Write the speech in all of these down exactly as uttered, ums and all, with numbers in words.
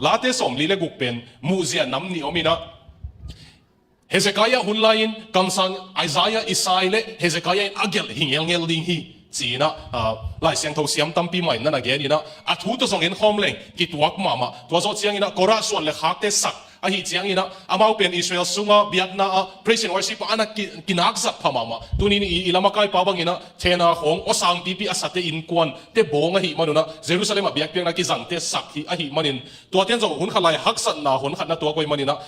Late sawmli le guk pen muhzia nam nih om inah, Hezekiah hun lai-in kamsang Isaiah, Isai le Hezekiah in a gelh hi ngelngel ding hi ci-inah, ah, Lai Siangtho siam tampi mah in na na gen inah, a thu tawh zong en khawm leng kituak mahmah. Tua zawh cianginah Korah suan le khakte sak ahi cianginah, amau pen Israel sunga biakna ah praise and worship ah a na ki-, kinak zat pha mahmah. Tuni-in i, i lamakaipa banginah thena khawng awsang pipi a sate innkuante bawng ahi manunah, Jerusalem ah biakpiakna kizangte sak hi ahi manin, tuate in zong hun khat lai haksatna hun khat na tuak uh ahi maninah,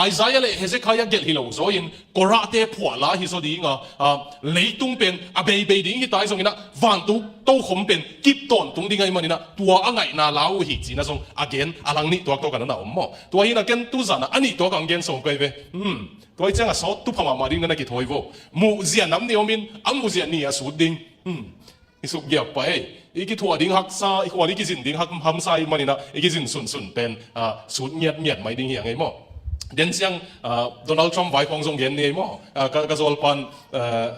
Isaiah le Hezekiah gelh hi lo zaw-in Korahte phuahla hi zaw dinga, ah, leitung pen a beibei ding hi ta hi zonginah, vantung tokhom pen kip tawntung ding ahi maninah, tua a ngaihna la uh hi ci-inah zong a gen a lang nih tuak tawh ka na na om maw. Tua hi inah ken tuzanah a nih tuak ang gen sawm kei ve. Hmm. Tua hi ciangah sawt tu pha mahmah ding na na kithawi vo. Muhzia nam nih om in, a muhzia nih a sut ding. Hmm. I suk giap pah ei. I kithuah ding haksa, i khual i kizin ding hak hamsa ahi maninah, i kizin sunsun pen, ah, sut ngiatngiat mai ding hi a ngei maw. Den ciang, ah, Donald Trump vai khawng zong gen ni ei maw. Ah, ka, ka zawlpan, ah,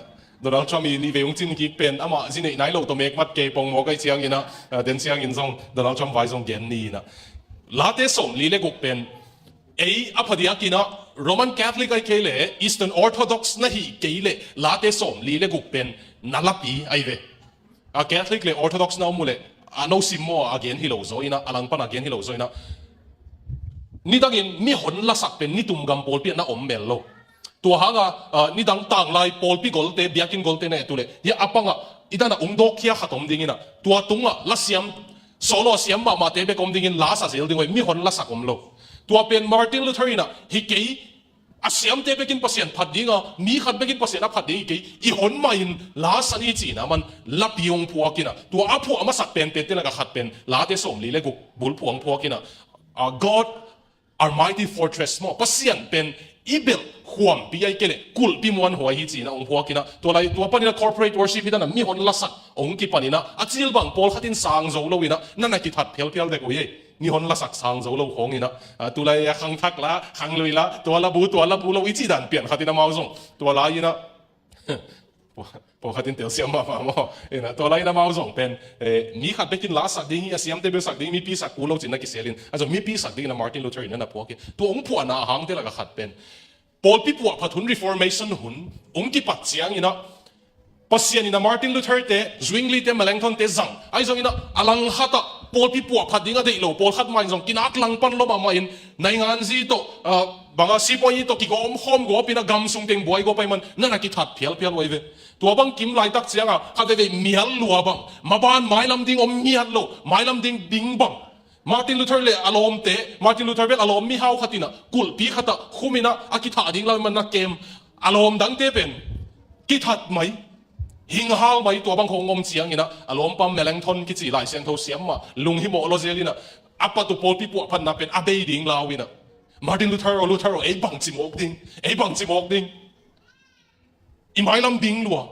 Donald Trump i nih vei hong cin kik pen, amah zi neih nai lo tawh mek mat kei pongmawk ahi cianginah, ah, den ciangin zong Donald Trump vai zong gen ni inah. Late sawmli le guk pen, ei a phadiakinah Roman Catholic ahi kei le Eastern Orthodox na hi kei le Late sawmli le guk pen na lapi ahi ve. A Catholic le Orthodox na om uh leh, a no sim maw a gen hi lo zaw inah, a langpan a gen hi lo zaw inah, nidangin mihon lasak pen nitum gam pawlpi ah na om mel lo. Tua hanga, ah, nidang tanglai pawlpi golte, biakinn golte na et uh leh, hia a pangah i danah ung dawkkhia khat om dinginah, tua tungah lasiam, solo a siam mahmahte bek om dingin la sa zel ding uh hi, mihon lasak om lo. Tua pen Martin Luther inah, hi kei, a siamte bekin Pasian phat dinga, mi khat bekin Pasian a phat ding hi kei, i hon mahin la sa ni ci-inah aman lapi hong phuak inah, tua a phuah masak penpente lakah khat pen Late sawmli le guk bulphuh hong phuak inah, ah, God, our mighty fortress maw, Pasian pen i belh khuampi ahi kei leh kulhpi muanhuai hi ci-inah hong phuak inah, tua lai, tua paninah corporate worship hi danah mihon lasak hong kipan inah, a cil bang pawlkhat in sang zo lo inah, na na kithat phialphial dek uh hi ei. Mihon lasak sang zo lo khawng inah, ah, tulai a khangthak la, khanglui la, tua la bu, tua la bu lo i cih dan pian khatin amau zong tua lai inah, pawlkhat in telsiam mahmah maw. Inah, tua lai inah amau zong pen, eh, mi khat bekin la sak ding hi, a siamte bek sak ding, mipi sak kul lo ci-in na kiselin. A zong mipi sak dingin a Martin Luther in na na phuak hi. Tua hong phuahna a hangte lakah khat pen, pawlpi puahphat hun, Reformation hun hong kipat cianginah, Pasian inah Martin Luther te, Zwingli te, Melanchthon te zang. Ahi zonginah a langkhatah pawlpi puahphat ding a deih lo pawlkhat mah in zong kinak langpan lua mahmah in, nainganzi tawh, ah, banga sipawi tawh kigawmkhawm gawp inah gam sung teng buai gawp ahi man na na kithat phialphial uh ahi ve. Tua bang kim laitak cianga khat veivei mial lua bang, maban mailam ding om ngiat lo, mailam ding ding bang, Martin Luther le a lawmte, Martin Luther bel a lawm mihau khat inah kulhpi khatah khum inah a kithah ding lam man na kem, a lawm dangte pen kithat mai, hinghal mai, tua bang khawng om cianginah a lawmpa Melanchthon kici Lai Siangtho siam mah lunghimawh lua zel inah, a pat uh pawlpi puahphatna pen a bei ding lau inah, Martin Luther aw, Luther aw, ei bangci mawk ding, ei bangci mawk ding. I mailam ding lua,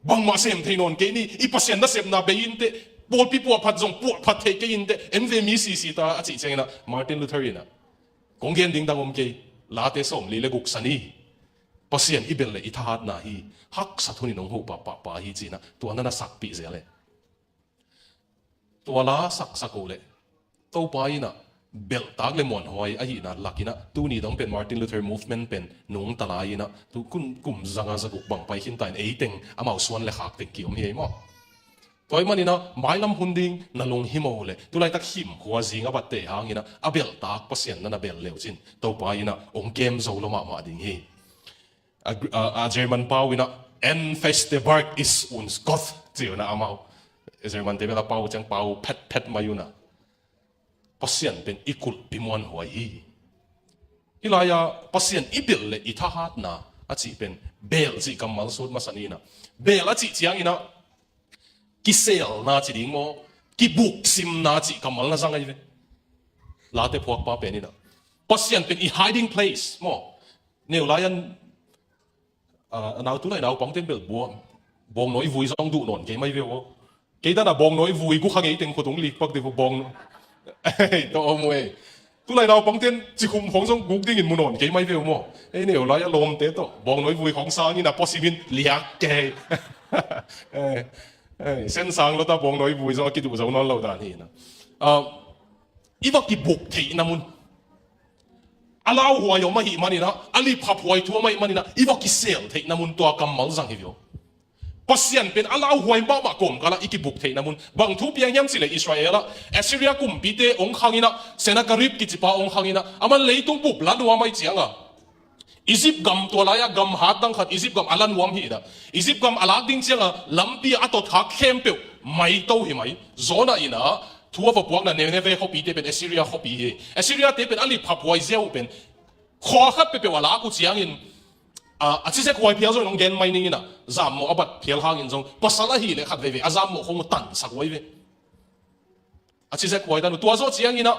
bangmah sem thei nawn kei ni, i Pasian nasepna bei inteh, pawlpi puahphat zong puahphat thei kei inteh, en ve mi sisi ta, a cih cianginah Martin Luther inah, kong gen ding dang om kei, Late sawmli le guk sa ni. Pasian i belh le i thahatna hi, haksat hunin hong huh pahpahpa hi ci-inah, tua na na sakpih zel e. Tua la saksak uh leh Topa inah belhtak le muanhuai ahihna lakinah, tuni dong pen Martin Luther movement pen nungta lai inah, tu kum, kum zanga zaguk bang pai khinta in eiteng amau suan le khak teng kiom hi ei maw. Tua ahih maninah mailam hun ding na lunghimo uh leh, tulaitak himkhua zing a batte hanginah a belhtak Pasian na na belh leucin Topa inah hong kem zo lo mahmah ding hi. A, a, a German pau inah, Ein feste Bark ist uns Gott, ci unah amau. German te bel a pau ciang pau phetphet mai unah, Pasian pen i kulhpi muanhuai hi. Hih lai-a Pasian i belh le i thahatna a cih pen bel cih kammal sut masa ni inah, bel a cih cianginah kiselna ci ding maw, kibuksimna cih kammal na zang ahi ve. Late phuakpa pen inah, Pasian pen i hiding place maw. Neu lai-an, ah, a nau, tulai naupangten bel bua, bawngnawi vui zong duh nawn kei mai ve uh aw. Kei danah bawngnawi vui guk kha ngeiteng khut hong likpak dih uh bawng. Ei, tawh om uh ei. Tulai naupangten cikhum khawng zong guk dingin mu nawn kei mai ve uh maw. Ei neu lai-a lawmte tawh bawngnawi vui khawng sangin a pawsimin liak kei. Ei, ei, sen sang lota bawngnawi vui zong a kiduh zo nawn lo dan hi inah. Ah, i va kibuk theihna mun, a lauhuai om ahih manin ah, a liphaphuai thu om ahih manin ah, i va kisel theihna mun tua kammal zang hi viau. Pasian pen a lauhuai mahmah kawmkal ah i kibuk theihna mun. Bang thu piang hiam cih leh Israel ah Assyria kumpite hong khang in ah, Sennacherib kicipa hong khang in ah, aman leitung bup la nuam ahih ciang a, Egypt gam, tua lai-ah gam hat dang khat Egypt gam a la nuam hi in ah, Egypt gam a lak ding ciang a lampi a tot khak khempeuh maito hi mai. Jonah in ah thu a va puakna Nineveh khuapite pen Assyria khuapi hi. Assyria-te pen a liphaphuai ziau pen khua khat peuhpeuh a lak uh ciangin, a, a cizekhuai phial zong hong gen mai ning in ah, zammawh a bat phial hangin zong pasal ahih leh khat veivei a zammawh khong uh tansak huai ve. A cizekhuai tan uh. Tua zawh ciangin ah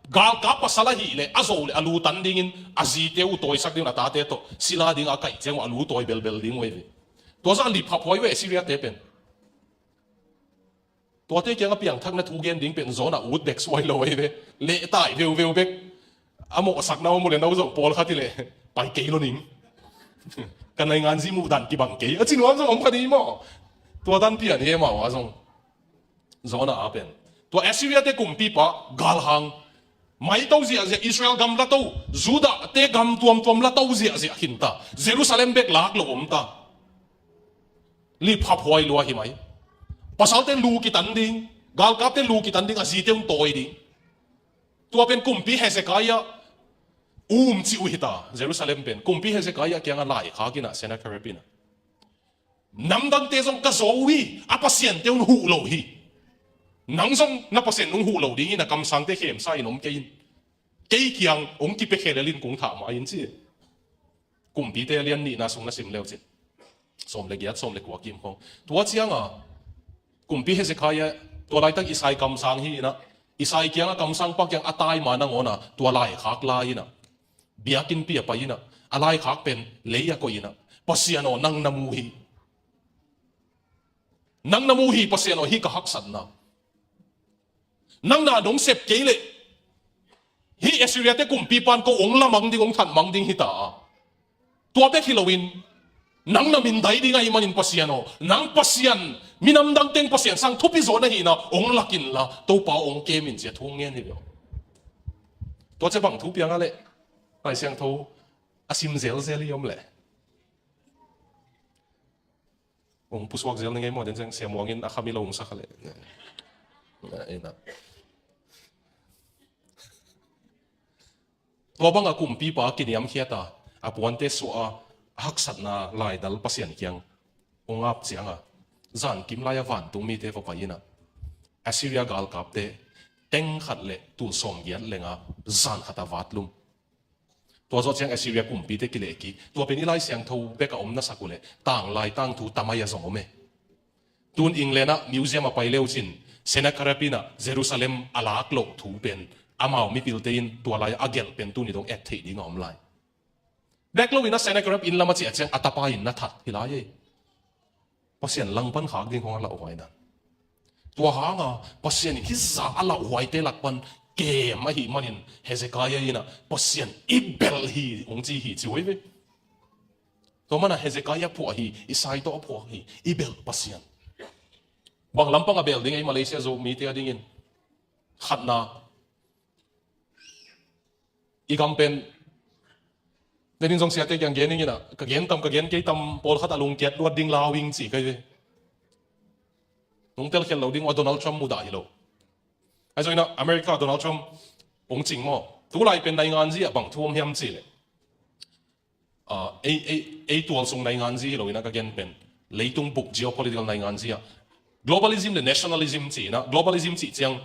galkap pasal ahih leh a zo leh a lu tan dingin a zite uh tawisak ding un, a tate tawh sila ding a kaih ciang uh a lu tawi belbel ding uh ahi ve. Tua zawh a liphaphuai uh e Assyria-te pen. Tuate kiangah piangthakna thu gen ding pen Jonah ut bek suai lo ahi ve. Lehtai veuveu bek. A mawhsakna om uh leh no zong pawlkhat hi leh pai kei lo ning. Ka nainganzi muhdan kibang kei a ci nuam zong om kha ding maw? Tua dan pian hi e, amau a zong. Jonah a pen tua Assyria-te kumpipa galhang, maito ziahziah, Israel gam lato, Judah-te gam tuamtuam lato ziahziah khinta, Jerusalem bek lak lo omta. Liphaphuai lua hi mai. Pasalte lu kitan ding, galkapte lu kitan ding, a zite un tawi ding. Tua pen kumpi Hezekiah um ci uh hita, Jerusalem pen. Kumpi Hezekiah kiangah laikhak in ah, Sennacherib in ah, namdangte zong ka zo uh hi, a pasiante un huh lo hi. Nang zong na pasian un huh lo dingin a kamsangte khemsa in om kei in. Kei kiang hong kipia khelel in kong thah mai in ci. Kumpite a lian nihna sung na sim leu cin. Sawm le giat, sawm le kua kim khong. Tua ciang a, kumpi Hezekiah, tua laitak Isai kamsang hi in ah, Isai kiangah kamsangpa kiang a tai ma nangawn a, tua laikhak la in ah, biakinnpi ah pai in ah, a laikhak pen lei ah koih in ah, Pasian aw, nang na mu hi. Nang na mu hi, Pasian aw, hih ka haksatna. Nang na nong sep kei leh hih Assyria-te kumpipa'n ko hong lamang ding, hong thatmang ding hita a. Tua bek hi loin, nang na min dai ding ahih manin Pasian aw, nang Pasian, minam dang teng Pasian sang thupi zaw na hihna hong lak inla, Topa aw, hong kem in ci a thu hong ngen hi ve aw. Tua ciang bang thu piang a leh, Lai Siangtho a sim zelzel i om leh, hong pusuak zel ni ngei maw, den ciang Sia Muang in a kham i lo hong sak a leh. Tua bang a kumpipa kiniamkhiat a, a puante suah a, a haksatna laidal Pasian kiang hong ap ciang a, zankim lai a vantung mite va pai in ah, Assyria galkapte teng khat le tul sawm giat leng a, zan khat a vat lum. Tua zawh ciang Assyria kumpite kileh kik. Tua pen i Lai Siangtho bek a om na sak uh leh, tanglai tangthu tamai a zong om e. Tun England ah museum a pai leu cin, Sennacherib in ah Jerusalem a lak loh thu pen, amau mipilte in tua lai a gelh pen tuni dong et theih ding a om lai. Bek lo in ah Sennacherib inn lam a ciah ciang a tapa in na that hi lai e. Pasian langpan khak ding khong a lauhuai dan. Tua hang a Pasian in hih zah a lauhuaite lak pan kem ahih manin Hezekiah in ah Pasian i belh hi hong ci hi ci huai ve. Tua man a Hezekiah phuah hi, Isai tawh a phuah hi, i belh Pasian. Bang lampang a belh ding ei Malaysia Zomite a dingin? Khatna, i gam pen, den in zong siate kiang gen ing in ah, ka gen tam, ka gen kei tam, pawlkhat a lungkiat luat ding lau ing ci kai ve. Nong telkhial lo ding uh a, Donald Trump mudah hi lo. Ahi zongin ah America Donald Trump hong cing maw? Tulai pen nainganzi ah bang thu om hiam cih leh, ah, ei, ei, ei tual sung nainganzi hi lo in ah ka gen pen, leitung bup geopolitical nainganzi ah, globalism le nationalism ci in ah, globalism cih ciang,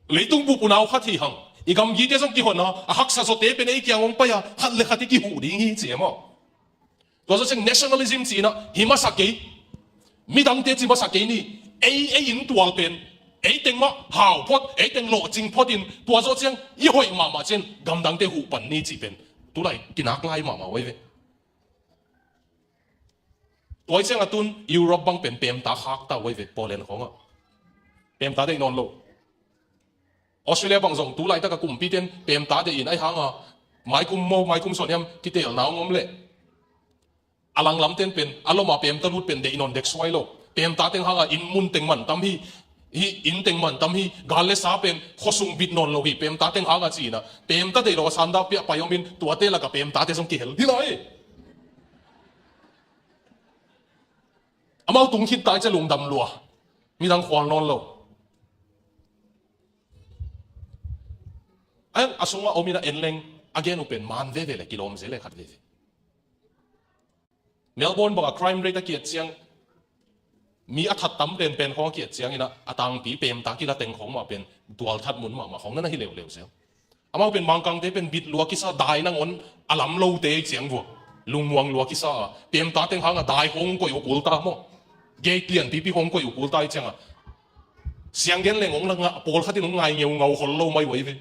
leitung bup unau khat hi hang, i gamgite zong kihon a, a haksa zawte pen ei kiang hong pai a, khat le khat i kihuh ding hi ci e maw? Tua zawh ciang nationalism ci in ah, hi masa kei, midangte ci masa kei ni, ei, ei inn tual pen, ei teng mah hau phot, ei teng lawhcing phot in, tua zawh ciang i hoih mahmah ciang gamdangte huh pan ni cih pen tulai kinak lai mahmah huai ve. Tua hi ciang a tun Europe bang pen pemta khak ta huai ve, Poland khong ah. Pemta deih nawn lo. Australia bang zong tulaitak a kumpite in pemta deih in, ahi hang a maikum maw, maikum suan hiam kiteelna hong om leh, a langlamte in pen a lom a pemta lut pen deih nawn dek suai lo. Pemta teng hang a inn mun teng man tam hi. Hih inn teng mantam hi, gal le sa pen khuasung bit nawn lo hi, pemta teng hanga ci-in ah, pemta deih lo a sanda piah pai om in, tuate laka pemtate zong kihel hi lai. Amau tung khit tai cia lungdam lua, midang khual nawn lo. A, a sungah om in ah en leng, a gen uh pen man veve le kilawm zel le khat veve. Melbourne bangah crime rate a kiat ciang, mi a that tam penpen khawng a kiat ciangin ah, a tangpi pemta kila teng khawng mah pen dual that mun mahmah khawng na na hi leuleu zel. Amau pen Mangkangte pen bit lua kisa, dai nangawn a lam lote ciang vua, lungmuang lua kisa a, pemta teng hangah dai khawng koih uh kulta maw, gate lianpipi khawng koih uh kulta i ciangah, sianggen leng hong la ngah, pawlkhat in hong ngai ngeungau khol lo mai uh ahi ve.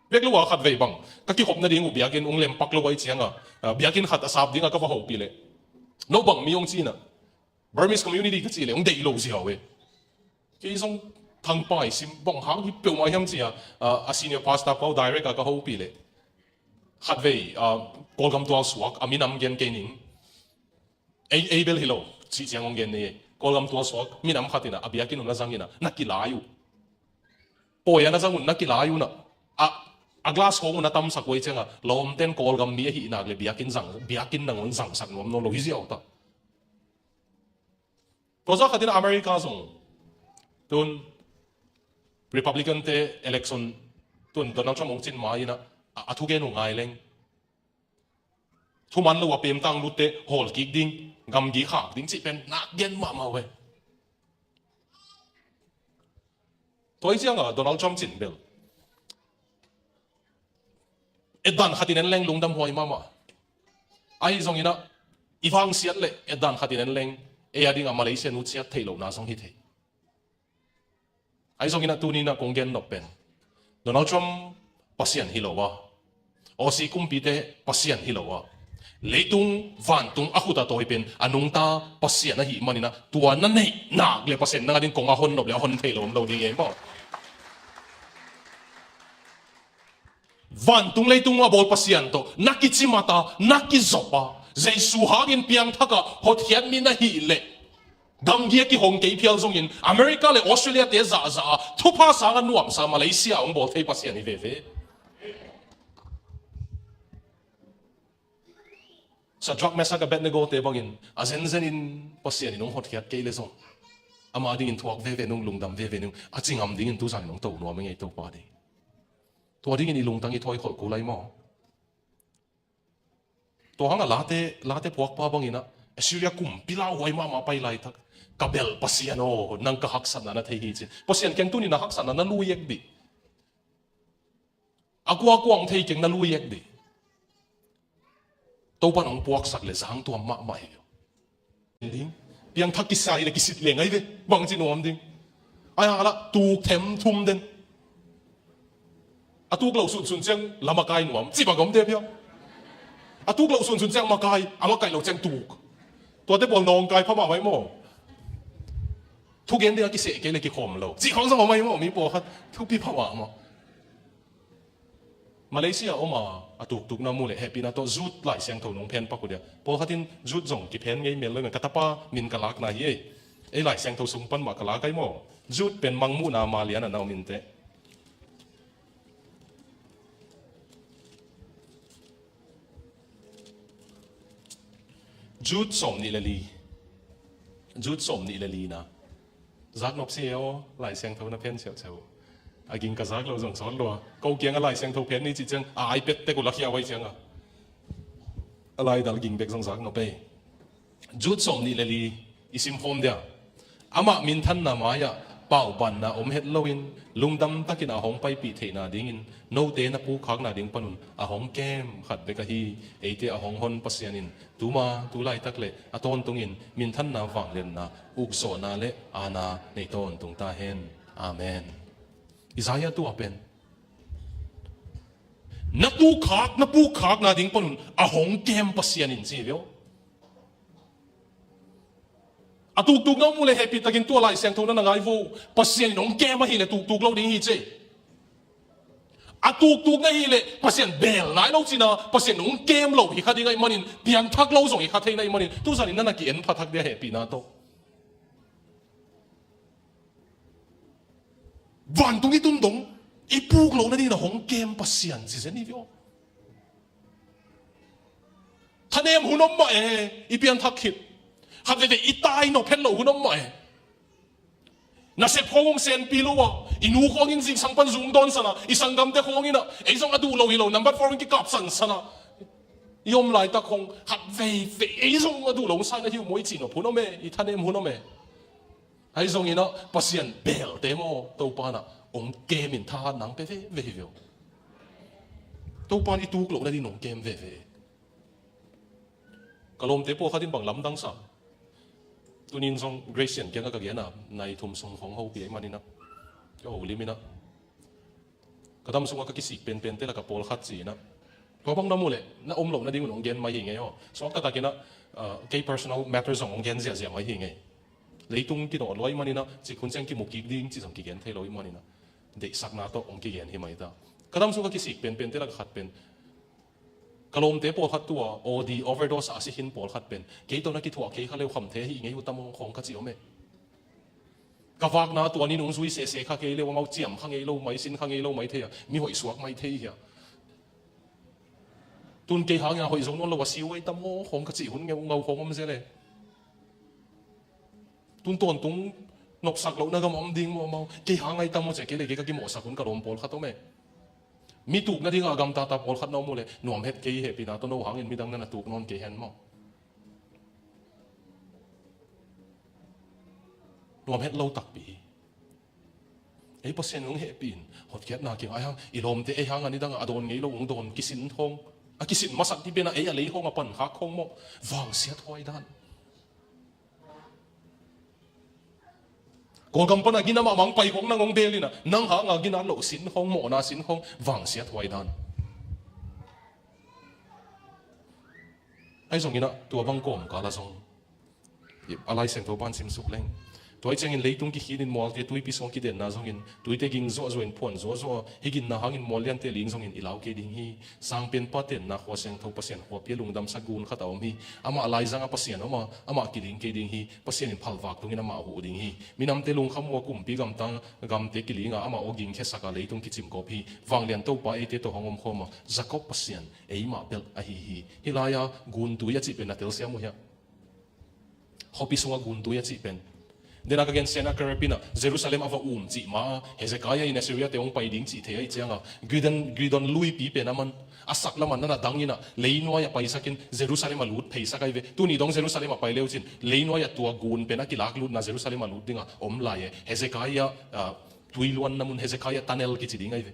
Bek lo a khatvei bang ka kikhop nading uh biakinn hong lempak lo ahi ciangah, ah, biakinn khat a sap dingah ka va hopih leh, no bang mi hong ci-in ah, Burmese community ka cih leh hong deih lo ziau e. Kei zong Thangpai sim bang hang hi peuhmah hiam ci-a, ah, a senior pastor pau direct a ka hopih leh, khatvei, ah, Kawlgam tualsuak a minam gen kei ning. Ei, ei bel hi lo, cih ciang hong gen ni. Kawlgam tualsuak minam khat in ah, a biakinn un a zang in ah, na kilai uh. Pawi a na zang un na kilai un ah, a, a glass khawng un a tamsak uh ahi ciangah, lawmten Kawlgam mi ahih nak le biakinn zang, biakinn nangawn zangsak nuam nawn lo hi ziau ta. Tua zah khat in ah America zong, tun Republican te election, tun Donald Trump hong cin ma in ah, a, a thugen uh ngai leng, thuman lo a pemtang lutte hawlkik ding, gamgi khak ding cih pen nak gen mahmah uh e. Tua hi ciangah Donald Trump cin bel, etdan khat in en leng lungdam huai mahmah. Ahi zongin ah, i vangsiat leh etdan khat in en leng, ei a dingah Malaysia nu ciat theih lohna zong hi thei. Ahi zongin ah tuni-in ah kong gen nop pen, Donald Trump Pasian hi lo a, Aussie kumpite Pasian hi lo a, leitung vantung a khut a tawi pen a nungta Pasian ahih manin ah, tua na neih nak le Pasian nang a ding kong a hon nop le a hon thei lo om lo ding e maw. Vantung leitung a bawl Pasian tawh na kicimat a, na kizop a, Jesu hangin piangthak a hotkhiat mi na hih leh, gamgi a kihong kei phial zongin America le Australia te zahzah a, thupha sanga nuamsa Malaysia hong bawl thei Pasian hi veve. Shadrach, Meshach, Abednego te bangin a zenzenin Pasian in hong hotkhiat kei le zong, ama dingin thuak veve nung, lungdam veve nung, a ci ngam dingin tuzan in hong to nuam ing ei Topa ding. Tua dingin i lungtang i thawi kholh kul lai maw? Tua hangah Late, Late puakpa bangin ah, Assyria kumpi lauhuai mahmah pai laitak, ka belh Pasian aw, nang ka haksatna na thei hi ci-in. Pasian kiang tuni-in na haksatna na lui ek dih. A kuakua hong thei keng, na lui ek dih. Topa'n hong puaksak le zangtuam mahmah hi. Ding. Piangthak kisa hi le kisit leng ahi ve. Bangci nuam ding. Ai hang a lah tuk them thum den. A tuk lo sunsun ciang la makai nuam. Ci bang om te piang. A tuk lo sunsun ciang makai. A makai lo ciang tuk. Tuate pawl nawngkai pha mahmah hi maw. Thugen ding a kiseh kei le kikhawm lo. Ci khawng zong om ahi maw. Mi pawlkhat thupi pha mahmah. Malaysia a om a, a tuktuk na mu le hehpihna tawh Jude Lai Siangtho nong phen pak uh dia. Pawlkhat in Jude zong kiphen ngei mel lo, ka tapa min ka lakna hi ei. Ei Lai Siangtho sung pan mah ka lak ai maw. Jude pen Mangmuhna mah lian a na om inteh. Jude sawm nih le li. Jude sawm nih le li na. Zak nop si e aw, Lai Siangtho na phen siausiau. A ging ka zak lo zong sawt lua. Ko kiang a Lai Siangtho phen ni cih ciang, a iPad tek uh lakhia huai ciang a. A laidal ging bek zong zak nop ei. Jude sawm nih le li, i simkhawm dia. Amah minthanna mai-ah paubanna om het loin, lungdam takin a hong paipih theihna dingin, note na pukkhakna ding panun a hong kem khat bek ahi, eite a hong hon Pasian in, tuma, tu laitak le a tawntungin minthanna, vangliatna, ukzawhna le aana nei tawntung ta hen. Amen. Isaiah tu a pen, na tukkhak, na pukkhakna ding panun a hong kem Pasian in ci hi ve aw. A tuktuk na om uh le hehpih takin tua Lai Siangtho na na ngai vo. Pasian in hong kem ahih le tuktuk lo ding hi ci. A tuktuk na hih le Pasian bel nai lo cihna, Pasian hong kem lo hi kha ding ahih manin, piangthak lo zong hi kha thei na hih manin, tuzan in na na ki-en pha thak dia hehpihna tawh. Vantung i tun dong i puk loh nadingin a hong kem Pasian ci zen hi viau. Thanem hun om mah e, i pianthak khit. Khat veve i tai nop het loh hun om mah e. Nasep khawng hong senpi lo a, i nu khawng in zingsang pan zung dawn san a, i sanggamte khawng in a, ei zong a duh lo hi lo, number four in kikap sansan a, i om laitak khawng khat veve ei zong a duh lo hong sa na hi uh maw i cih nop hun om e, i thanem hun om e. Ahi zongin ah Pasian belte maw, Topa in ah hong kem in thahat nang pe veve hi viau. Topa in i tuk loh nadingin hong kem veve. Ka lawmte pawlkhat in bang lamdang sam. Tunin zong Grace Sian kiangah ka gen a, nai thum sung hong hopih ahih manin ah, ka holim in ah, ka dam sungah ka kisik penpente lak a pawlkhat ci-in ah, tua bang na muh leh na om loh nading un hong gen mai hi ngei aw. Suakta takin ah, ah, kei personal matter zong hong gen ziahziah mai hi ngei. Leitung kinawh lua ahih manin ah, cik hun ciang kimu kik ding cih zong kigen thei lo ahih manin ah, deihsakna tawh hong kigen hi mai ta. Ka dam sungah kisik penpente lak a khat pen, ka lawmte pawlkhat tua aw di overdose a si khin pawlkhat pen, kei tawh na kithuah kei kha leu khamthe hi ngei uh tam aw khawng ka ci om e. Ka vakna tua nin hong zui sese kha kei leu amau ciam kha ngei lo mai, sin kha ngei lo mai thei a, mi hoih suak mai thei hi a. Tun kei hangin a hoih zo nawn lo a si uh ei tam aw khawng ka cih hun ngeungau khawng om zel e. Tun tawntung nopsak lohna gam a om ding maw amau, kei hang ai tam aw ci a, kei le kei ka kimawhsak hun ka lawm pawlkhat om e. Mi tuk nadingah a gamtata pawlkhat na om uh leh nuam het kei, hehpihna tawh no hangin midang na na tuk nawn kei hen maw. Nuam het lo takpi hi. Ei Pasian in hong hehpih in, hotkhiatna kiang ai hang, i lawmte ei hang a nidangah a dawn ngei lo hong dawn kisin hawng, a kisin masak ding pen ah ei a lei hawng a pan khak hawng maw, vangsiat huai dan. Kawlgam pan a gina mahmah hong pai khawng nang hong bel in ah, nang hang a gina loh sin hawng, mawhna sin hawng, vangsiat huai dan. Ahi zongin ah tua bang kawmkal ah zong a Lai Siangtho pan simsuk leng, tua ahih ciangin leitung kikhin in mualte tuipi sungah kidenna zongin, tuite ging zuahzuah in phuan zuahzuah a, hih ginna hangin mual liante ling zongin i lau kei ding hi. Sangpenpa tenna khua siangtho, Pasian khuapi a lungdamsak gun khat a om hi. Amah laizang a Pasian om a, amah kiling kei ding hi. Pasian in phalvak tungin amah huh ding hi. Minamte lungkham uh a, kumpi gamtang gamte kiling a, amah aw gingkhiasak a, leitung kicimkawp hi. Vanglian Topa eite tawh hong omkhawm a, Jakob Pasian eimah belh ahi hi. Hih lai-a guntui a cih pen na telsiam uh hiam? Khuapi sungah guntui a cih pen, dena ka gen, Sennakerib in ah Jerusalem a va um cih ma, Hezekiah in Assyria-te hong pai ding cih thei ahih ciangah, Gidon, Gidon luipi pen a man, a sak lamah na na dang in ah, leinuai ah paisakin Jerusalem a lut pheisak ahi ve. Tuni dong Jerusalem a pai leu cin, leinuai ah tua gun pen a kilaklutna Jerusalem a lut dingah om lai e. Hezekiah, ah, tui luanna mun, Hezekiah tunnel kici ding ahi ve.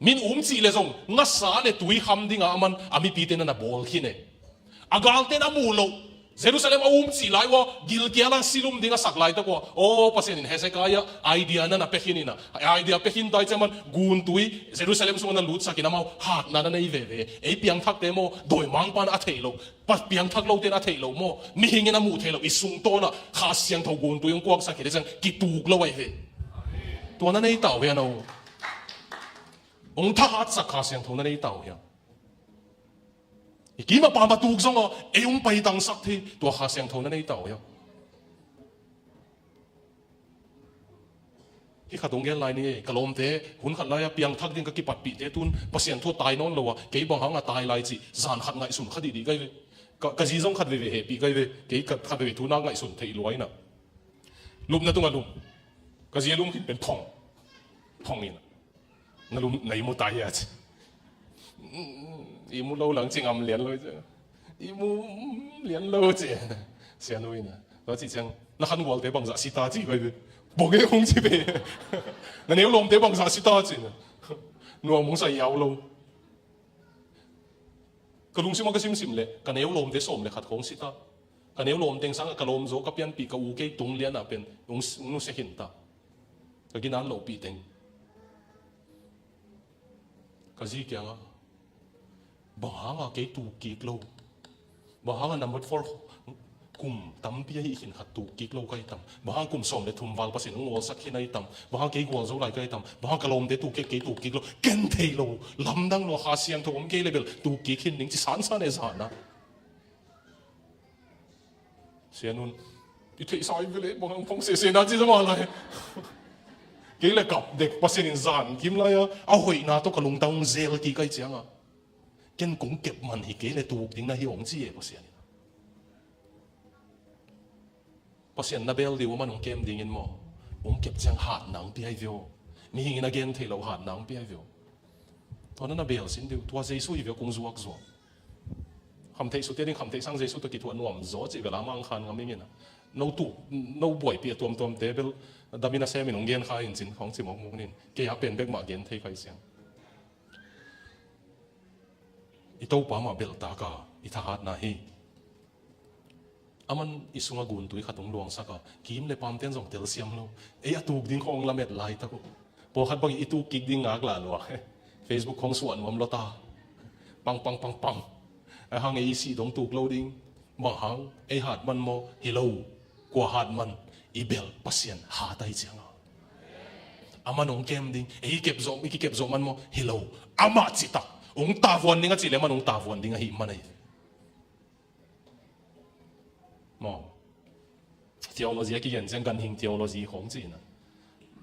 Min um cih le zong ngasa le tui kham dinga aman a mipite na na bawl khin e. A galten a muh loh, Jerusalem a um cih lai uh a, gilkial a silum ding a sak laitak uh a, aw, Pasian in Hezekiah idea na na pia khin in a, idea pia khin tai ciang aman guntui Jerusalem sungah na lutsak in amau hatna na nei veve. Ei piangthakte maw, dawimangpa'n a theih loh, pa piangthak lote'n a theih loh maw, mihing in a muh theih loh, i sungtawn ah Kha Siangtho guntui hong kuaksak khit ciang kituk lo ahi ve. Tua na nei ta uh hiam aw? Hong thahatsak Kha Siangtho na nei ta uh hiam? I kim a pam a tuk zong a, ei hong paitangsak thei tua Kha Siangtho na nei ta uh hiam? Hih khat hong gen lai ni e, ka lawmte, hun khat lai-a piangthak ding ka kipatpihte tun Pasian thu a tai nawn lo a, kei bang hang a tai lai cih zan khat ngaihsun kha dihdih ka hi ve. Ka, ka zi zong khat veve hehpih ka hi ve, kei khat, khat veve thu na ngaihsun theih lua in a. Lupna tungah lum. Ka zi a lum khin pen thong. Thong in a. Na lum, na ihmu ta hia ci. Ihmu lo lang ci, ngam lian lo ci. Ihmu lian lo ci. Sianu in a. Tua ci ciang, na khangualte bangzah si ta ci bai ve. Bawng e hong ci ve. Na neu lawmte bangzah si ta ci. Nuam hong sa iau lo. Ka lungsim ah ka simsim leh, ka neu lawmte sawm le khat khawng si ta. Ka neu lawmteng sangah ka lawm zaw, ka pianpih, ka u kei tung lianah pen hong, hong nusia khin ta. Ka gina an lohpih teng. Ka zi kiangah, bang hanga kei tuk kik lo? Bang hanga number four kum tampi ahi khin khat tuk kik lo ka hi tam? Bang hanga kum sawm le thum val Pasian hong ngawlsak khin ahi tam? Bang hanga kei gualzo lai ka hi tam? Bang hanga ka lawmte tuk kik, kei tuk kik lo? Ken thei lo, lamdang lo, Kha Siangtho om kei le bel tuk kik khin ding ci sansan e zana. Sianun, i theihsa i vele, bang hang phong sesena ci zama lai. Kei le kap dek, Pasian in zan kim lai-a a hoihna tawh ka lungtang hong zel kik ahih ciangah, ken kong kep man hi kei le tuk ding na hi hong ci e Pasian in. Pasian na bel ding uh, aman hong kem dingin maw, hong kep ciang hatna hong pia hi ve aw. Mihing in a gen theih loh hatna hong pia hi ve aw. Tua na na bel sin ding uh, tua Jesu hi ve aw, kong zuakzuak. Khamtheih sute ding, khamtheih sang Jesu tawh kithuah nuam zaw cih bel a mangkhan ngam ing in a. No tuk, no buaipih a tuamtuamte bel damin a semin hong gen kha in cin khawng ci mawkmawk nin. Kei a pen bek mah gen thei kha hi ciang. I Topa mah belhtak a, i thahatna hi. Aman i sungah guntui khat hong luangsak a, kim le pamten zong telsiam lo. Ei a tuk ding khawng lamet laitak uh. Pawlkhat bangin i tuk kik ding ngak lah lua. Facebook khawng suah nuam lua ta. Pang, pang, pang, pang. Ahang ei i sih dong tuk lo ding. Bang hang, ei hat man maw? Hi lo. Kua hat man? I belh Pasian hat ahih ciangah. Aman hong kem ding, ei kep zawh, i kikep zawh man maw? Hi lo. Amah citak hong tavuan ding a cih leh aman hong tavuan ding ahih man ahi. Maw? Theology a kigen ciang ganhing theology khawng ci in a.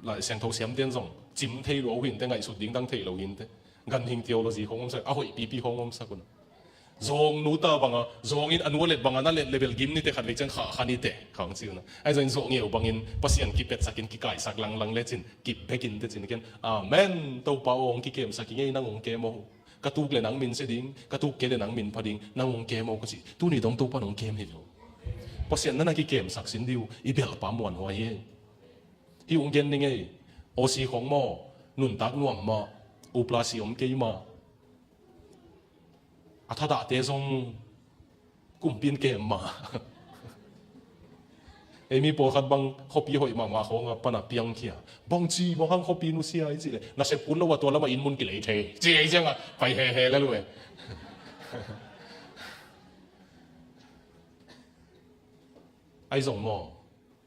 Lai Siangtho siamten zong cim thei lua uh hinte, ngaihsut ding dang thei lo hinte. Ganhing theology khawng om sak, a hoih pipi khawng om sak un. Zawng nu ta banga, zawng in a nu a let banga na let le bel gim nite, khat vei ciang khah kha nite khawng ci un a. Ahi zongin zawh ngeu bangin Pasian kipetsakin kikaisak langlang lecin kip bekin tecin ken. Amen. Topa aw, hong kikemsak i ngei, nang hong kem aw. Ka tuk le nang min sia ding, ka tuk kei le nang min pha ding, nang hong kem aw ka ci. Tuni dong Topa in hong kem hi lo. Pasian na na kikemsak sin ding uh, i belhpa muanhuai hi. Hih hong gen ning ei, Aussie khawng maw, nuntak nuam mah, uplasi om kei mah. A thadahte zong kumpi in kem mah. Ei mi pawlkhat bang khuapi hoih mahmah khawng a pan a piangkhia. Bangci bang hang khuapi nusia i cih leh, nasep kun lo a tua lamah inn mun kilei thei. Ci ei ciangah pai hehe lel uh e. Ahi zong maw,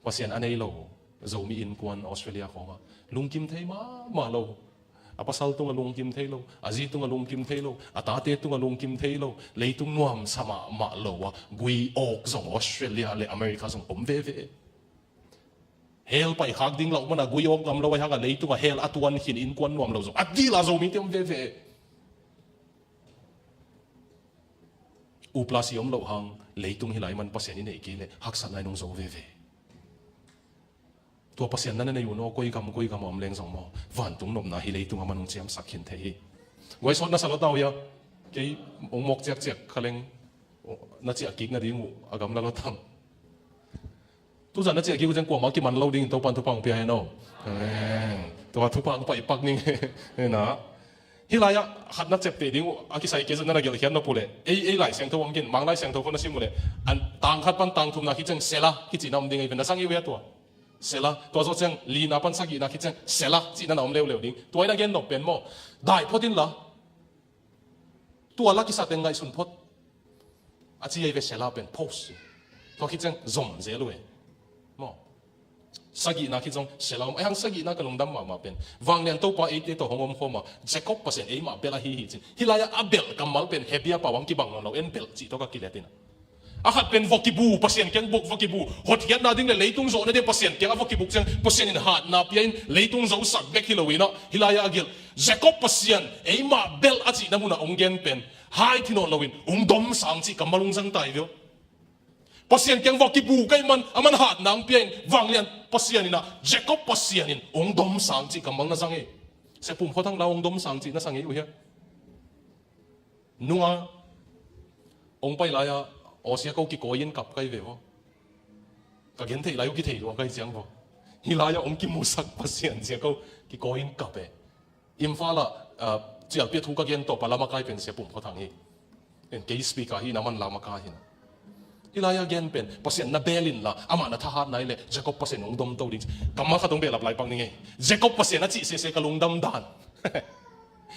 Pasian a nei lo Zomi innkuan Australia khawngah lungkim thei mahmah lo. A pasal tungah lungkim thei lo, a zi tungah lungkim thei lo, a tate tungah lungkim thei lo, leitung nuamsa mahmah lo a gui awk zong Australia le America zong om veve. Hell paikhak ding loh mana gui awk ngam lo ahi hangah leitungah hell a tuan khin innkuan nuam lo zong a dil a Zomite om veve. Uplasi om loh hang leitung hi lai man Pasian i neih kei leh haksatna in hong zo veve. Tua Pasian na na nei un aw, koi gam koi gam a om leng zong maw, vantung nopna hi leitung a man hong ciamsak khin thei hi. Guai sawt na sa lo tau hia? Kei hong mawk ciakciak kha leng na ciah kik nading uh a gamla lo tam. Tuzan na ciah kik uh ciang kuamah kiman lo dingin Topan thupha hong pia hen aw. Amen. Tua thupha hong paih pak ning. Hena. Hih lai-ah khat na ciapteh ding uh a kisai kei zong na na gelhkhiat nop uh leh, ei, ei Lai Siangtho hong gen, Mang Lai Siangtho khawng na sim uh leh, an tang khat pan tang thumna khit ciang Selah kicihna om ding ahi ve, na zang hi uh hia tua? Selah. Tua zawh ciang lina pan sagihna khit ciang Selah cihna na om leuleu ding. Tua in a gen nop pen maw, dai phot inla, tua la kisate ngaihsun phot. A ci ahi ve Selah pen, pause. Tua khit ciang zom zel uh e. Maw? Sagihna khit zong Selah om. Ahi hang sagihna ka lungdam mahmah pen, Vanglian Topa eite tawh hong om khawm a, Jacob Pasian eimah belh ahi hi cin. Hih lai-ah a belh kammal pen Hebru pau hong kibang nawn lo, en belh cih tawh ka kilet in a. A khat pen vua kibu, Pasian kiang buk vua kibu. Hotkhiatna ding le leitung zawhna ding Pasian kiang a vua kibuk ciang, Pasian in hatna pia in leitung zosak bek hi lo in a, hih lai-ah a gelh Jacob Pasian eimah belh a cihna munah hong gen pen, hai thi nawn loin hong domsang cih kammal hong zang ta hi ve aw. Pasian kiang vua kibu ka hih man, aman hatna hong pia in, Vanglian Pasian in a, Jacob Pasian in hong domsang cih kammal na zang hi. Sia Pum Khua Thang lau hong domsang cih na sa ngei uh hia? Nunga hong pai lai-a, aw sia ko kikawi in kap kai ve aw. Ka gen theih lai uh kithei lua kai ciang aw. Hih lai-a hong kimusak Pasian sia ko kikawi in kap e. Imphal ah, ah, cialpi a thu ka gen tawp a lamakai pen Sia Pum Khua Thang hi. En kei speaker hi na man lamakai hi na. Hih lai-a gen pen, Pasian na bel inla, amah na thahatna hi leh, Jacob Pasian hong domto ding. Kammal khat hong behlap lai pak ning ei. Jacob Pasian a cih sese ka lungdam dan.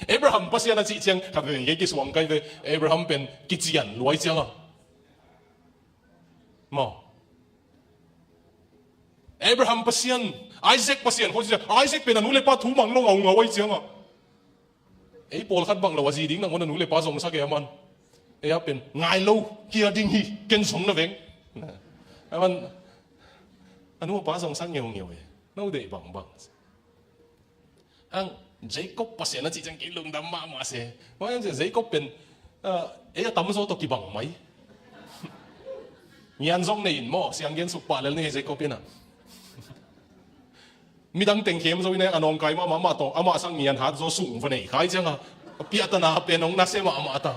Abraham Pasian a cih ciang, khat vei kei kisuang kai ve, Abraham pen kician luai ciang a. Maw? Abraham Pasian, Isaac Pasian, khawng ci ciang, Isaac pen a nu le pa thu mang lo ngaungau ahi ciang a. Ei pawlkhat bang lo a zi ding nangawn a nu le pa zongsak e a man. Ei a pen, ngai lo, kia ding hi, ken zong na veng. A man, a nu a pa zongsak ngeungeu e. No deih bangbang. Ang Jacob Pasian a cih ciang kei lungdam mahmah se. Mah ang Jacob pen, ah, ei a tamzaw tawh kibang mai. Ngian zong nei in maw, siang gen suk pah lel ni Jacob in a. Midang teng khem zo in a, a nawngkai mahmah, amah tawh, amah sang ngian hat zaw sung va nei khai ciang a. A piahtana pen hong nasia mahmah ta.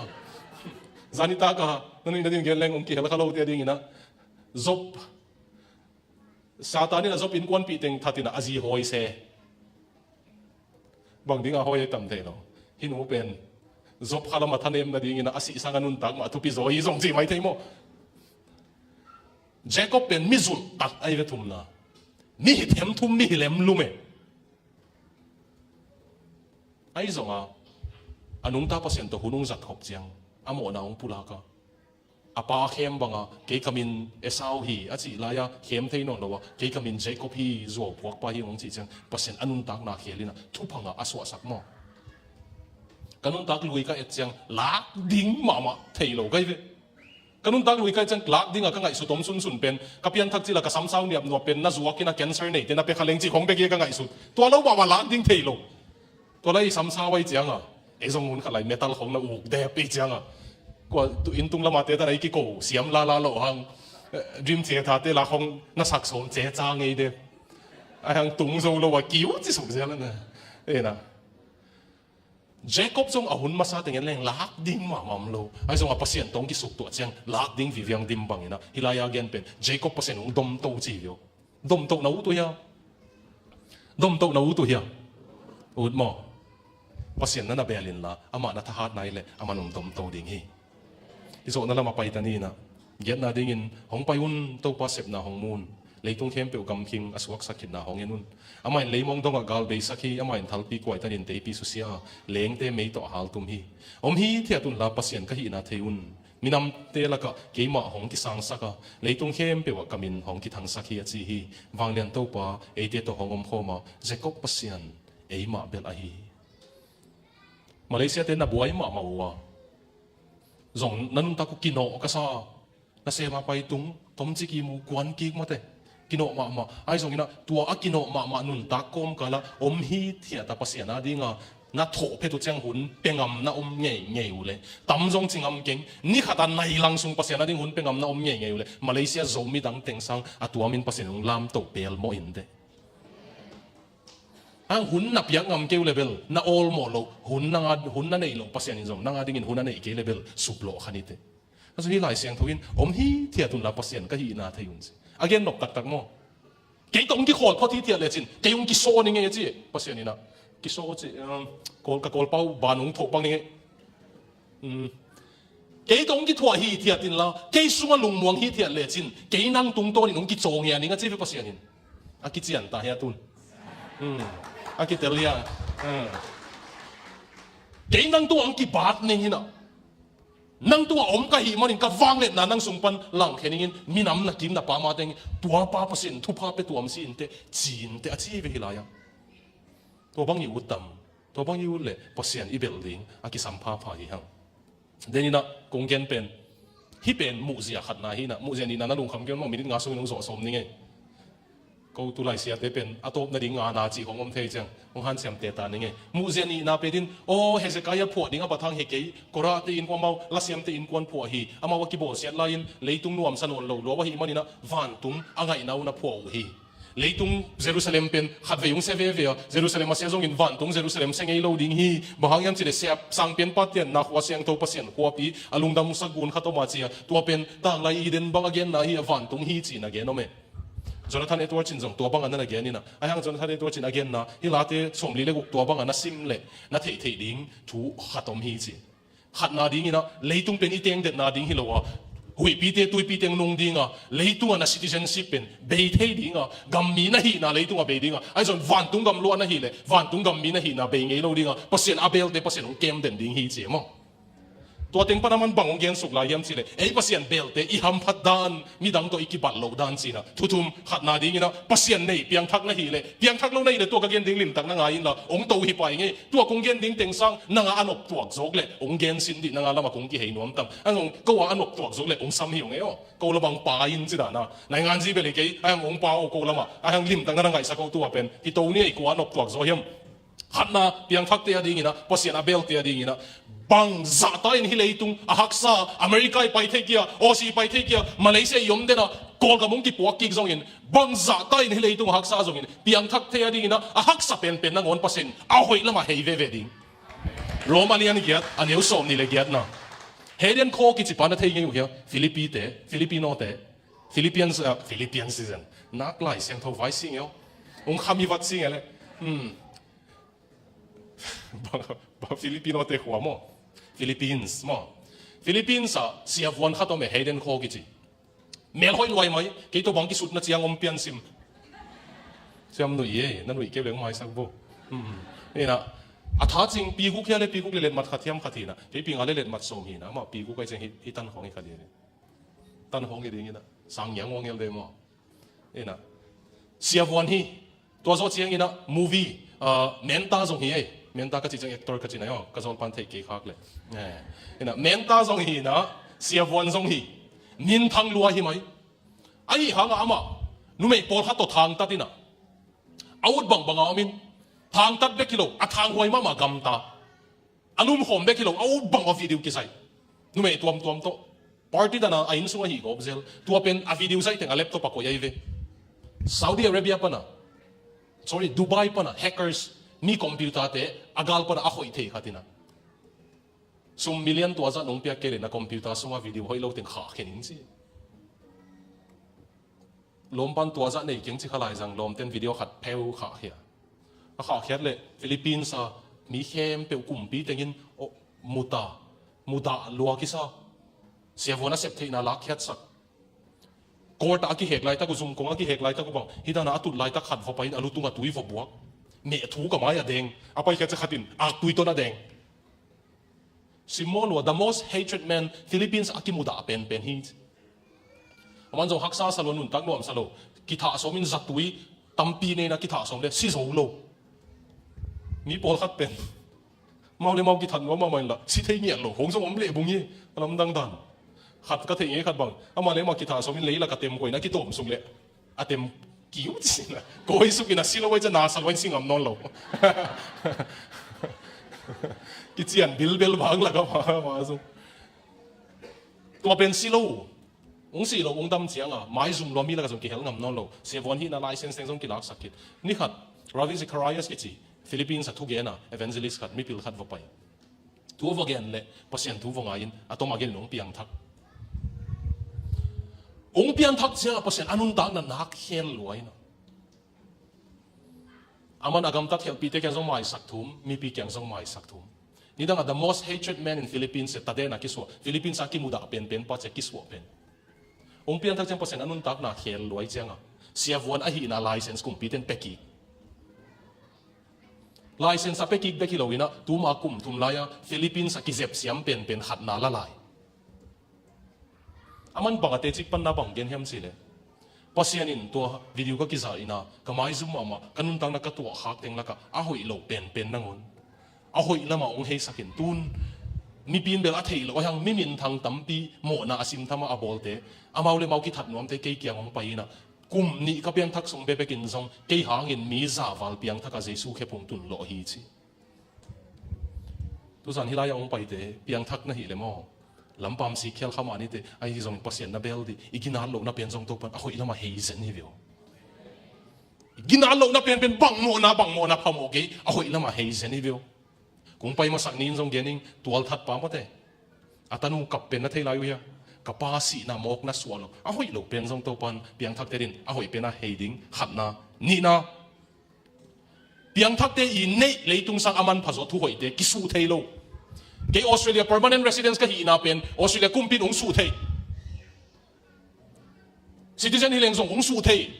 Zan nitak a, na nuih nading gen leng hong kihel kha lote ading in a. Job Satan in a Job innkuanpih teng that in a, a zi hawi se. Bang ding a hawi a tam thei lo. Hih nu pen Job khalam a thanem nading in a, a sih sang a nuntak mah a thupi zaw hi zong ci mai thei maw. Jacob pen mi zulh tak ahi ve, thumna. Mi hi them thum, mi hi lem lum e. Ahi zong a, a nungta Pasian tawh hun hong zat khop ciang a mawhna hong pulak a. A pa khem bang a, kei ka min Esau hi a cih lai a, khem thei nawn lo a, kei ka min Jacob hi, zuau phuakpa hi hong cih ciang, Pasian a nuntakna khel in a, thupha ngah a suahsak maw. Ka nuntak lui ka et ciang, lak ding mahmah thei lo ka hi ve. Ka nuntak lui ka et ciang, lak ding a ka ngaihsut om sunsun pen, ka pianthak cil a ka samsau niapnuap pen, na zuak in a cancer neite na pia kha leng cih khong bek hi ka ngaihsut. Tua lo mahmah lak ding thei lo. Tua lai i samsau ahi ciang a, ei zong hun khat lai metal khong na uk dep ahi ciang a, kua tu inn tung lam a te tan a i kiko siam lala lo hang, eh, Dream Theatre te la khong na sak sawm ce ca ngei dep. Ahi hang tung zo lo a kiu ci suk zial a na. Ei na. Jacob zong a hun masa teng en leng lak ding mahmah om lo. Ahi zong a Pasian tawh hong kisuk tuah ciang lak ding viviang dim bang in a. Hih lai a gen pen Jacob Pasian hong domto ci viau. Domtoh na ut uh hia? Domtoh na ut uh hia? Ut maw? Pasian na na beel inla, amah na thahatna hi leh, aman hong domto ding hi. I zawhna lam a pai ta ni in a, giatna dingin, hong pai un, Topa sepna hong mu un. Leitung khempeuh gamkhing a suaksak khitna hong en un. Amah in leimong dongah gal beisak hi, amah in thalpi kuaitanin teipi susia a, lengte mei tawh a haltum hi. Om hithiat unla Pasian ka hihna thei un. Minamte lakah keimah hong kisangsak a, leitung khempeuh ah ka min hong kithangsak hi a ci hi. Vanglian Topa eite tawh hong omkhawm a, Jacob Pasian eimah belh ahi hi. Malaysia te na buai mahmah uh a, zong na nuntak uh kinawh ka sa a, na sema pai tung, tomcik i mu kuan kik mawte. Kinawh mahmah. Ahi zongin ah, tua a kinawh mahmah nuntak kawmkal ah om hithiat a Pasian a dinga na thawh phet uh ciang hun pia ngam na om ngeingei uh leh, tam zong ci ngam keng, ni khat a nai lang sung Pasian a ding hun pia ngam na om ngeingei uh leh, Malaysia Zomi dang teng sang a tuamin Pasian hong lamto pelmawh in teh. Ang hun na piak ngam kei uh leh bel na awlmawh loh, hun nang a, hun na neih loh Pasian in zong nang a dingin hun a neih kei leh bel suplawh kha ni teh. Ahi zong hih Lai Siangtho in om hithiat unla Pasian ka hihna thei un ci. A gen nop taktak maw? Kei tawh hong kikhawl phot hithiat lecin kei hong kisawn ing ei a ci. Pasian in ah kisawn ci, um, kawl, ka kawlpau ban hong thawh pang ing ei. Um, kei tawh hong kithuah hithiat inla, kei sungah lungmuang hithiat lecin kei nang tungtawnin hong kicaw ngian ing a ci ve Pasian in. A kician ta hia tun? Um, a kitel hia? Um. Kei nang tungah hong kibat ning hi nah. Nang tungah om ka hih manin ka vangliatna nang sung pan langkhia ningin, minam na kim na pam a teng, tua pa Pasian thupha pia tuam si inteh, ci inteh a ci ve hih lai-ah. Tua bang i ut tam, tua bang i ut leh Pasian i belh ding a kisam phapha hi hang. Deninah kong gen pen, hih pen muhzia khatna hinah, muhzia nihna na lungkham kei un maw, minit nga sungin hong zawh sawm ning ei. Ko tu lai siate pen a tawp nading ngana cih hong om thei ciang hong hanciam teta ning ei. Muhzia nihna pet in, aw, Hezekiah phuah ding a bathang hi kei, Korah te innkuan mau, lasiamte innkuan phuah hi. Amau a kibawlsiat lai-in leitung nuamsa nawn lo lua ahih maninah vantung a ngaihna un a phuah uh hi. Leitung Jerusalem pen khatvei hong sia veve a, Jerusalem a sia zongin vantung Jerusalem sia ngei lo ding hi. Bang hang hiam cihleh sia, sangpianpa tianna khua, siangtho Pasian khuapi, a lungdam uh sak gun khat om a ci a, tua pen tanglai Eden bang a genna hi a, vantung hi cihna gen om e. Jonathan Edwards in zong tua bangah na na gen inah, ahi hang Jonathan Edwards in a genna hih Late sawmli le guk tua bangah na sim leh na theihtheih ding thu khat om hi ci. Khatna dinginah leitung pen i tengdetna ding hi lo a, huihpite tuipite hong nung dinga, leitungah na citizenship pen bei thei dinga, gammi na hihna leitungah bei dinga, ahi zong vantung gam luah na hih leh vantung gammi na hihna bei ngei lo dinga, Pasian a belte Pasian hong kemden ding hi ci e maw? Tua teng pan a man bang hong gensuk lai hiam cihleh, ei Pasian belte i hamphat dan, midang tawh i kibat loh dan cinah, thu thum. Khatna dinginah Pasian nei piangthak na hih leh, piangthak lo na hih leh tua ka gen ding limtak na ngai inla, hong to hi pai ngei. Tua kong gen ding teng sang nangah a noptuak zawk leh hong gensin dih, nangah lamah kong kihei nuam tam. Ang hong ko ah a noptuak zawk leh hong sam hi hong ei aw. Ko lamah hong pa in ci dana, nainganzi bel hi kei, ahi hang hong pa aw ko lamah, ahi hang limtak na na ngaihsak aw tua pen. Hi to ni ei, kua a noptuak zaw hiam? Khatna, piangthakte a dinginah, Pasian a belte a dinginah, bangzahta in hih leitung a haksa, America i pai thei kia, Aussie i pai thei kia, Malaysia i om dena, Kawlgam hong kipuak kik zongin, bangzahta in hih leitung a haksa zongin, piangthakte a dinginah a haksa penpen nangawn Pasian a hoih lamah hei veve ding. Rom a lian giat, a neu sawm nih le giatna. Hayden Kho kici pa na thei ngei uh hia? Philippi te, Filipino te, Philippians, ah, Philippians season. Nak Lai Siangtho vai sing eo. Ung khami vat sing ele. Hmm. Ba, ba Filipino te khua maw? Philippines maw? Philippines ah siavuan khat om e, Hayden Kho kici. Mel hoih luai mai, kei tawh bang kisutna ciang om pian sim. Siam nuih e, na nuih kei leng maisak bo. Hmm. Ina, a tha cing, pi guk hia le pi guk le letmat khat hiam khat hina. Kei pi nga le letmat sawm hina, amah pi guk ai ciang hi, hi tan khawng hi khat hi. Tan khawng hi ding ina, sang ngiang wang el de maw. Ina, siavuan hi, tua zawh cianginah movie, ah, Menta zong hi ei. Menta ka cih ciang actor ka cih nai aw, ka zawlpan theih kei khak le. Eh, inah Menta zong hi inah, siavuan zong hi. Minthang lua hi mai. Ahi hangah amah numei pawlkhat tawh thangtat inah, a ut bangbang a om in, thangtat bek hi lo, a thanghuai mahmah gamta. A lumkhawm bek hi lo, a ut bang a video kisai. Numei tuamtuam tawh. Party dana a inn sung ahi gawp zel. Tua pen a video zaih teng a laptop a koih ahi ve. Saudi Arabia pana, sorry, Dubai pana hackers mi computer te a gal pana a hoih thei khat ina, sum million tua zah nong piak kei le na computer sunga video hoih lo teng khah khen in ci. Lawmpan tua zah nei keng ci kha lai zang, lawmten video khat pheu khahkhia. A khahkhiat le Philippines a mi khempeuh kumpi tengin, oh, muta, mudah lua kisa. Siavuan a sep theihna lakkhiatsak. Court a kihek laitak uh, zumkong a kihek laitak uh bang, hih dana a tut laitak khat va pai in a lutung a tui va buak. Meh thu ka mai a deng. A paikhiat cia khat in aktui tawh na deng. Simmawh lua, the most hatred man, Philippines a kimudah penpen hi. Aman zong haksa sa lua, nuntak nuam sa lo. Kithah sawm in zatui tampi neina kithah sawm le si zo lo. Mi pawlkhat pen mau le mau kithat nuam mahmah inla si thei ngiat lo. Hong zong om leh bung hi a lamdang dan. Khat ka theih ngei khat bang, amah le amah kithah sawm in leilak a tem koina kitawm suk leh a tem kiu ci sina. Kawi suk ina si lo ai cia na sa lo ai si ngam nawn lo. Kician bilbel bang laka ma, ma suk. Tua pen si lo. Ung si lo, ung dam cianga maizum lua mi laka zong kihel ngam nawn lo. Siavuan hihna license teng zong kilaksak khit. Ni khat Ravi Zacharias kici Philippines a thugena evangelist khat, mipil khat va pai. Thu va gen le Pasian thu va ngai in a tom a gen in ung piangthak. Ung piangthak cianga Pasian a nuntakna nak khel lua ina. Aman a gamtat khelhpite kiang zong maisak thum, mipi kiang zong maisak thum. Nidang a the most hatred man in Philippines e, tadena kisuah, Philippines a kimudah penpen pa cia kisuah pen. Ung piangthak ciang Pasian a nuntakna khel luai cianga siavuan ahihna license kumpiten pekik. License a pekik bek hi lo ina, tuma kum thum lai-a Philippines a kizep siam penpen khatna la lai. Aman bang a tecik panna bang gen hiam cih leh, Pasian in tua video ka kizah ina ka maizum mahmah, ka nuntakna ka tuahkhak teng lakah a hoih lo penpen nangawn a hoih lamah hong heisak in, tun mipi in bel a theih loh ahi hang, mi minthang tampi mawhna a simthama a bawlte, amau le mau kithat nuamte kei kiang hong pai ina, kum nih ka piangthak sung bekbekin zong kei hangin mi zaval piangthak a Jesu khephung tun lawh hi ci. Tuzan hih lai-ah hong paite piangthak na hih le maw? Lampam sik khial kha mah nite, ahi zong Pasian na bel dih. I ginat lohna pen zong Topan a hoih lamah hei zen hi veu. I ginat lohna penpen bang mawhna, bang mawhna phamawh kei, a hoih lamah hei zen hi veu. Kong pai masak ni in zong gen ing, tualthat pa mawte. A tanu kap pen na thei lai uh hia? Ka pa sihna mawkna suah lo. A hoih lo pen zong Topan piangthakte din a hoih pen a hei ding. Khatna, nihna, piangthakte i neih leitung sang a manpha zaw thuhoihte kisuh thei lo. Kei Australia permanent residence ka hihna pen Australia kumpi in hong suh thei. Citizen hi leng zong hong suh thei.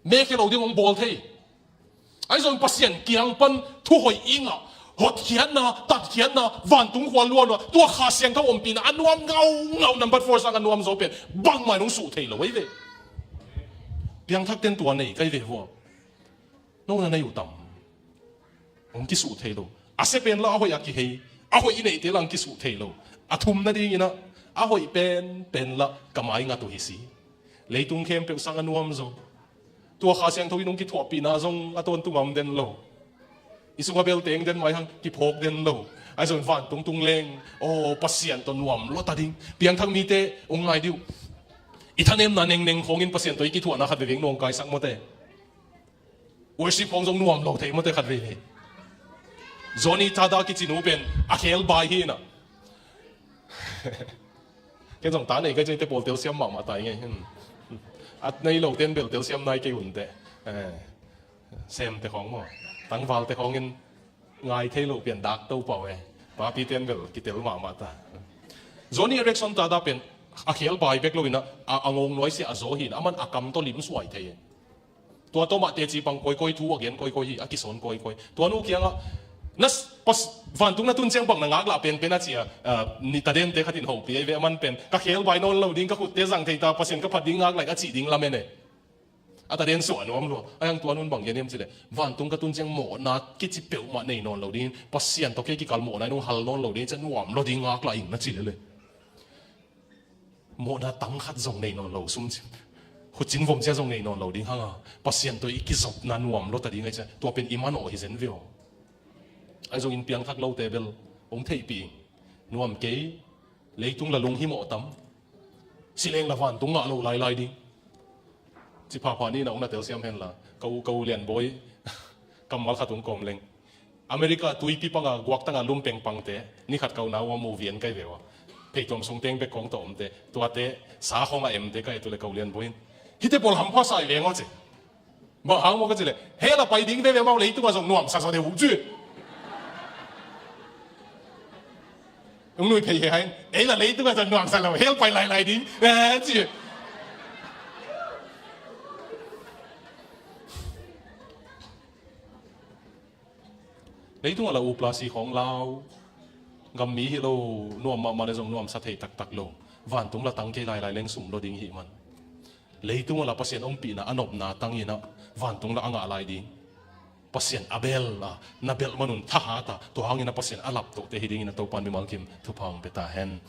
Mekhe lo ding hong bawl thei. Ahi zong Pasian kiang pan thuhoih ingah hotkhiatna, tatkhiatna, vantung khual luanua, tua Kha Siangtho ompihna a nuam ngaungau, number four sang a nuam zaw pen bangmah in hong suh thei lo ei ve. Piangthakten tua nei kai ve vua. Nong na nei uh tam? Hong kisuh thei lo. A sia pen la a hoih a kihei. A hoih i neihte la hong kisuh thei lo. A thum nadinginah a hoih penpen la ka maingat uh hi si. Leitung khempeuh sang a nuam zaw. Tua Kha Siangtho in hong kithuahpihna zong a tawntung a om den lo. I sungah belte hong den mai hang kiphawk den lo. Ahi zongin vantung tung leng, aw, Pasian tawh nuam lua ta ding. Piangthak mite hong ngai dih uh. I thanemna nengneng khawngin Pasian tawh i kithuahna khat veivei hong nawngkaisak mawte. Worship khawng zong nuam lo thei mawte khat veivei. Johnny Tada kici nu pen a khel bai hi na. Ken zong ta nei ka ci, te pawl telsiam mahmah ta i ngei. Hmm. A nei lo ten bel telsiam nai kei un teh. Eh, semte khawng maw, tangvalte khawngin ngai thei lo pian dak to pau e. Papi ten bel kitel mahmah ta. Johnny Erickson Tada pen a khel bai bek lo in a, a, a ngawng nuai sia a zaw hi in a, aman a kam tawh lim suai thei e. Tua tawh mah teci pang kawikawi, thu a gen kawikawi hi, a kisawn kawikawi. Tua nu kiangah, na s-, pas-, vantung na tun ciang bang na ngaklah penpen a ci a, ah, ni ta dente khat in hopih ei ve, aman pen, ka khel bai nawn lo ding, ka khutte zang thei ta, Pasian ka phat ding ngak lai a cih ding lamen e. A ta den suah nuam lua. Ahi hang tua nun bang gen hiam cih leh, vantung ka tun ciang mawhna kici peuhmah nei nawn lo ding, Pasian tawh kei kikal mawhna in hong hal nawn lo ding, ciah nuam lua ding ngaklah ing na ci lel e. Mawhna tang khat zong nei nawn lo, sum ci, hucin vom cia zong nei nawn lo ding hang a, Pasian tawh i kizopna nuam lua ta ding ahi ciah, tua pen i manawh hi zen ve aw. Ahi zongin piangthak lote bel hong theihpih ing. Nuam kei, leitung la lunghimawh tam, si leng la vantung ngah lo lailai ding. Ci phapha ni na hong na telsiam henla, ka u, ka u Lianbawi kammal khat hong kawm leng. America tuipi panga guaktanga lum pengpangte, ni khat ka u nau a movie en kai ve ua. Pheituam sung teng bek kawng tawh omte, tuate sa khawng a emte ka et uh leh ka u Lianbawi in, hihte pawl hampha sa hi veng aw ci. Bang hang maw ka cih leh, hell a pai ding veve amau, leitungah zong nuamsa zaw deuh uh ci. Hong nui phei he hai, ei la leitungah zong nuamsa lo, hell pai lailai ding, eh, ci. Leitungah la upla si khawng lau, gam mi hi lo, nuam mahmah le zong nuamsa thei taktak lo. Vantung la tang kei lailai leng sum lua ding hi man. Leitungah la Pasian ompihna a nopna tang in ah, vantung la a ngah lai ding. Pasian a bel a, na belh manun thahat a, tua hangin ah Pasian a laptohte hi dingin ah Topan mimal kim thupha hong pia ta hen.